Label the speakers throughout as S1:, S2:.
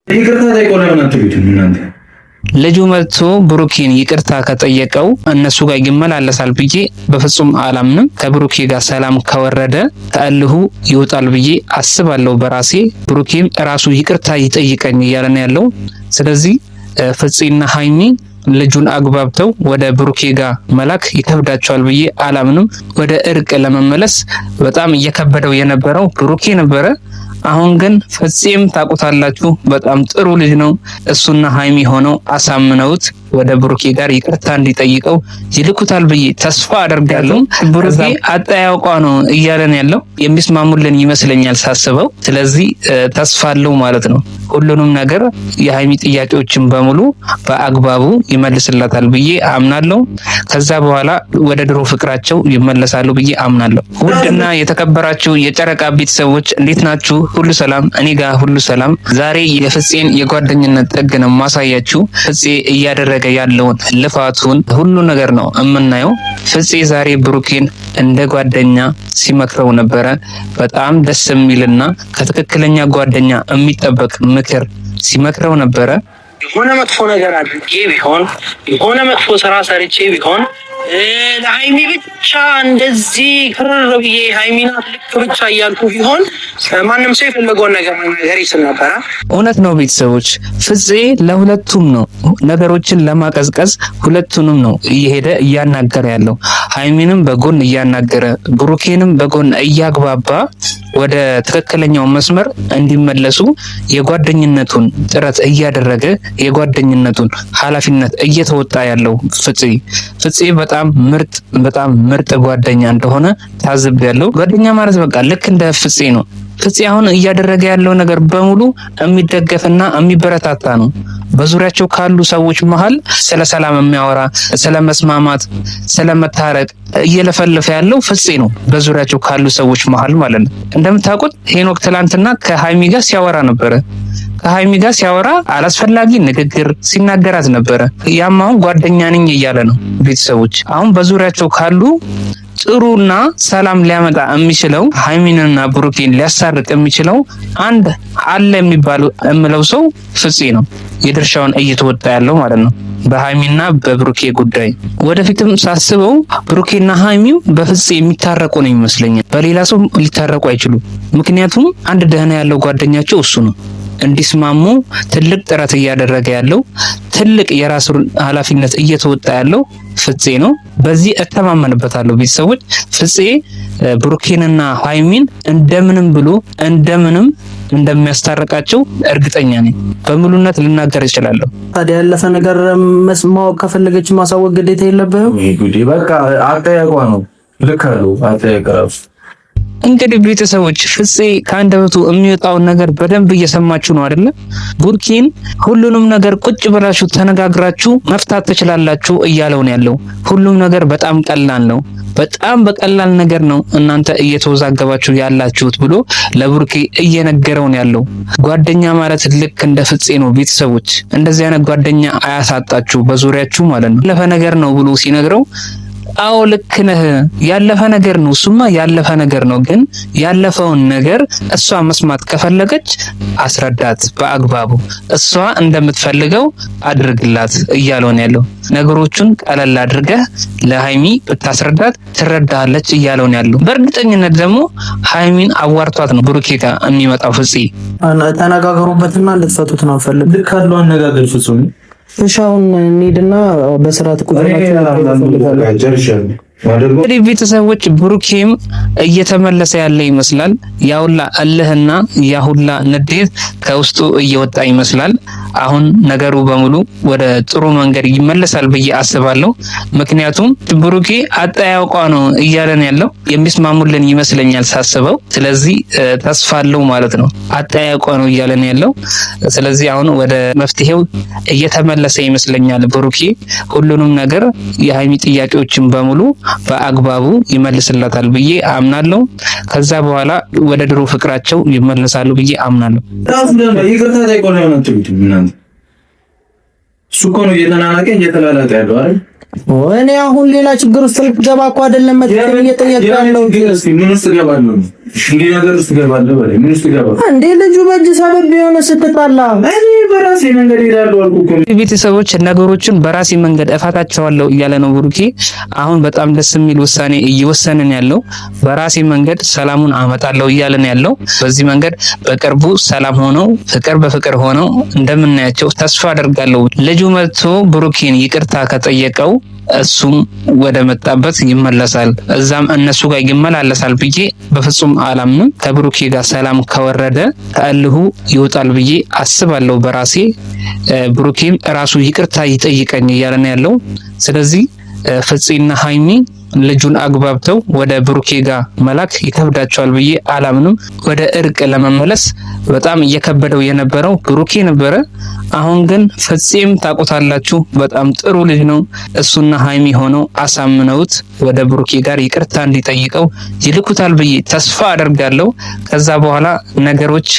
S1: ይቅርታ ጠይቆ ለምን አትሉትም እናንተ?
S2: ልጁ መጥቶ ብሩኬን ይቅርታ ከጠየቀው እነሱ ጋር ይመላለሳል ብዬ በፍጹም አላምንም። ከብሩኬ ጋር ሰላም ከወረደ ከእልሁ ይወጣል ብዬ አስባለሁ በራሴ። ብሩኬም ራሱ ይቅርታ ይጠይቀኝ እያለ ነው ያለው። ስለዚህ ፍፄና ሀይሚ ልጁን አግባብተው ወደ ብሩኬ ጋር መላክ ይከብዳቸዋል ብዬ አላምንም። ወደ እርቅ ለመመለስ በጣም እየከበደው የነበረው ብሩኬ ነበረ። አሁን ግን ፍፄም ታውቁታላችሁ፣ በጣም ጥሩ ልጅ ነው። እሱና ሀይሚ ሆነው አሳምነውት ወደ ብሩኬ ጋር ይቅርታ እንዲጠይቀው ይልኩታል ብዬ ተስፋ አደርጋለሁ። ብሩኬ አጠያውቋ ነው እያለን ያለው የሚስማሙልን ይመስለኛል ሳስበው። ስለዚህ ተስፋ አለው ማለት ነው። ሁሉንም ነገር የሀይሚ ጥያቄዎችን በሙሉ በአግባቡ ይመልስላታል ብዬ አምናለሁ። ከዛ በኋላ ወደ ድሮ ፍቅራቸው ይመለሳሉ ብዬ አምናለሁ። ውድና የተከበራችሁ የጨረቃ ቤተሰቦች እንዴት ናችሁ? ሁሉ ሰላም፣ እኔ ጋር ሁሉ ሰላም። ዛሬ የፍፄን የጓደኝነት ጥግ ነው ማሳያችሁ። ፍፄ እያደረገ ያለውን ልፋቱን ሁሉ ነገር ነው የምናየው። ፍፄ ዛሬ ብሩኬን እንደ ጓደኛ ሲመክረው ነበረ። በጣም ደስ የሚልና ከትክክለኛ ጓደኛ የሚጠበቅ ምክር ሲመክረው ነበረ።
S3: የሆነ መጥፎ ነገር አድርጌ ቢሆን፣ የሆነ መጥፎ ስራ ሰርቼ ቢሆን፣ ለሀይሚ ብቻ እንደዚህ ክርር ብዬ ሀይሚ ናት ልክ ብቻ እያልኩ ቢሆን ማንም ሰው የፈለገውን ነገር መናገር ይችል ነበረ።
S2: እውነት ነው ቤተሰቦች፣ ፍፄ ለሁለቱም ነው ነገሮችን ለማቀዝቀዝ ሁለቱንም ነው እየሄደ እያናገረ ያለው። ሀይሚንም በጎን እያናገረ ብሩኬንም በጎን እያግባባ ወደ ትክክለኛው መስመር እንዲመለሱ የጓደኝነቱን ጥረት እያደረገ የጓደኝነቱን ኃላፊነት እየተወጣ ያለው ፍፄ ፍፄ በጣም ምርጥ በጣም ምርጥ ጓደኛ እንደሆነ ታዝቤያለሁ። ጓደኛ ማለት በቃ ልክ እንደ ፍፄ ነው። ፍፄ አሁን እያደረገ ያለው ነገር በሙሉ የሚደገፍና የሚበረታታ ነው። በዙሪያቸው ካሉ ሰዎች መሀል ስለ ሰላም የሚያወራ፣ ስለ መስማማት፣ ስለ መታረቅ እየለፈለፈ ያለው ፍፄ ነው። በዙሪያቸው ካሉ ሰዎች መሀል ማለት ነው። እንደምታውቁት ሄኖክ ትላንትና ከሀይሚ ጋር ሲያወራ ነበረ። ከሀይሚ ጋር ሲያወራ አላስፈላጊ ንግግር ሲናገራት ነበረ። ያም አሁን ጓደኛ ነኝ እያለ ነው። ቤተሰቦች አሁን በዙሪያቸው ካሉ ጥሩና ሰላም ሊያመጣ የሚችለው ሀይሚንና ብሩኬን ሊያሳርቅ የሚችለው አንድ አለ የሚባለው የምለው ሰው ፍፄ ነው። የድርሻውን እየተወጣ ያለው ማለት ነው በሀይሚና በብሩኬ ጉዳይ። ወደፊትም ሳስበው ብሩኬና ሀይሚው በፍፄ የሚታረቁ ነው ይመስለኛል። በሌላ ሰው ሊታረቁ አይችሉም። ምክንያቱም አንድ ደህና ያለው ጓደኛቸው እሱ ነው። እንዲስማሙ ትልቅ ጥረት እያደረገ ያለው፣ ትልቅ የራሱን ኃላፊነት እየተወጣ ያለው ፍፄ ነው። በዚህ እተማመንበታለሁ። ቤተሰቦች፣ ፍፄ ብሩኬንና ሀይሚን እንደምንም ብሎ እንደምንም እንደሚያስታርቃቸው እርግጠኛ ነኝ። በሙሉነት ልናገር እችላለሁ።
S4: ታዲያ ያለፈ ነገር ማወቅ ከፈለገች ማሳወቅ ግዴታ የለብህም።
S1: በቃ አጠያቋ ነው። ልክ አለው አጠያቅ ራሱ።
S2: እንግዲህ ቤተሰቦች፣ ፍፄ ከአንደበቱ የሚወጣውን ነገር በደንብ እየሰማችሁ ነው አይደለ? ቡርኪን ሁሉንም ነገር ቁጭ ብላችሁ ተነጋግራችሁ መፍታት ትችላላችሁ እያለው ነው ያለው። ሁሉም ነገር በጣም ቀላል ነው፣ በጣም በቀላል ነገር ነው እናንተ እየተወዛገባችሁ ያላችሁት ብሎ ለቡርኪ እየነገረው ነው ያለው። ጓደኛ ማለት ልክ እንደ ፍፄ ነው ቤተሰቦች። እንደዚህ አይነት ጓደኛ አያሳጣችሁ በዙሪያችሁ ማለት ነው። ያለፈ ነገር ነው ብሎ ሲነግረው አዎ ልክ ነህ፣ ያለፈ ነገር ነው እሱማ ያለፈ ነገር ነው። ግን ያለፈውን ነገር እሷ መስማት ከፈለገች አስረዳት በአግባቡ፣ እሷ እንደምትፈልገው አድርግላት እያለው ነው ያለው። ነገሮቹን ቀለል አድርገህ ለሃይሚ ብታስረዳት ትረዳለች እያለው ነው ያለው። በእርግጠኝነት ደግሞ ሃይሚን አዋርቷት ነው ብሩኬ ጋር የሚመጣው ፍፄ።
S4: ተነጋገሩበትና ልትፈቱት ነው ፈልግ።
S1: ልክ አለው አነጋገር ፍጹም።
S4: እሺ አሁን እንሂድና በስርዓት ቁጭ
S2: እንግዲህ ቤተሰቦች፣ ብሩኬም እየተመለሰ ያለ ይመስላል። ያሁላ እልህና ያሁላ ንዴት ከውስጡ እየወጣ ይመስላል። አሁን ነገሩ በሙሉ ወደ ጥሩ መንገድ ይመለሳል ብዬ አስባለሁ። ምክንያቱም ብሩኬ አጠያውቋ ነው እያለን ያለው የሚስማሙልን ይመስለኛል ሳስበው። ስለዚህ ተስፋ አለው ማለት ነው። አጠያውቋ ነው እያለን ያለው። ስለዚህ አሁን ወደ መፍትሄው እየተመለሰ ይመስለኛል። ብሩኬ ሁሉንም ነገር የሀይሚ ጥያቄዎችን በሙሉ በአግባቡ ይመልስላታል ብዬ አምናለሁ። ከዛ በኋላ ወደ ድሮ ፍቅራቸው ይመለሳሉ ብዬ አምናለሁ።
S1: ይቅርታ ጠይቆ ለምን አትሉትም እናንተ? እሱ እኮ ነው እየተናናቀ እየተላላጠ ያለው አይደል?
S4: እኔ አሁን ሌላ ችግር ውስጥ ልገባ እኮ አይደለም እየጠየቅኩ ያለው።
S1: ምን ውስጥ እገባለሁ? እንዲህ ነገር ውስጥ እገባለሁ በለኝ። ምን ውስጥ እገባለሁ
S4: እንዴ? ልጁ በእጅ ሰበብ የሆነ ስትጣላ እኔ
S1: በራሴ መንገድ እሄዳለሁ አልኩህ እኮ።
S2: ቤተሰቦች ነገሮችን በራሴ መንገድ እፈታቸዋለሁ እያለ ነው ብሩኬ። አሁን በጣም ደስ የሚል ውሳኔ እየወሰንን ያለው በራሴ መንገድ ሰላሙን አመጣለሁ እያለን ያለው። በዚህ መንገድ በቅርቡ ሰላም ሆነው ፍቅር በፍቅር ሆነው እንደምናያቸው ተስፋ አደርጋለሁ። ልጁ መጥቶ ብሩኬን ይቅርታ ከጠየቀው እሱም ወደ መጣበት ይመለሳል፣ እዛም እነሱ ጋር ይመላለሳል ብዬ በፍጹም አላምንም። ከብሩኬ ጋር ሰላም ከወረደ ከእልሁ ይወጣል ብዬ አስባለሁ በራሴ። ብሩኬም ራሱ ይቅርታ ይጠይቀኝ እያለ ነው ያለው። ስለዚህ ፍፄና ሀይሚ ልጁን አግባብተው ወደ ብሩኬ ጋር መላክ ይከብዳቸዋል ብዬ አላምንም። ወደ እርቅ ለመመለስ በጣም እየከበደው የነበረው ብሩኬ ነበረ። አሁን ግን ፍፄም ታውቁታላችሁ፣ በጣም ጥሩ ልጅ ነው። እሱና ሀይሚ ሆነው አሳምነውት ወደ ብሩኬ ጋር ይቅርታ እንዲጠይቀው ይልኩታል ብዬ ተስፋ አደርጋለሁ። ከዛ በኋላ ነገሮች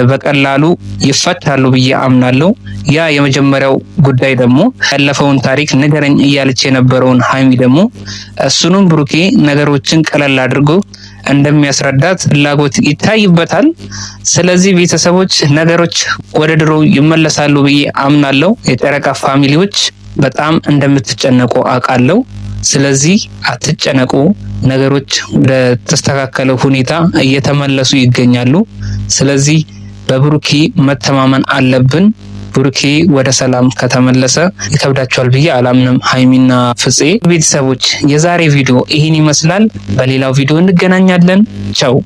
S2: በቀላሉ ይፈታሉ ብዬ አምናለሁ። ያ የመጀመሪያው ጉዳይ ደግሞ ያለፈውን ታሪክ ንገረኝ እያለች የነበረውን ሀይሚ ደግሞ እሱንም ብሩኬ ነገሮችን ቀለል አድርጎ እንደሚያስረዳት ፍላጎት ይታይበታል። ስለዚህ ቤተሰቦች ነገሮች ወደ ድሮ ይመለሳሉ ብዬ አምናለሁ። የጨረቃ family ዎች በጣም እንደምትጨነቁ አውቃለሁ። ስለዚህ አትጨነቁ። ነገሮች ወደ ተስተካከለ ሁኔታ እየተመለሱ ይገኛሉ። ስለዚህ በብሩኬ መተማመን አለብን። ብሩኬ ወደ ሰላም ከተመለሰ ይከብዳቸዋል ብዬ አላምንም። ሀይሚና ፍፄ ቤተሰቦች የዛሬ ቪዲዮ ይህን ይመስላል። በሌላው ቪዲዮ እንገናኛለን። ቻው።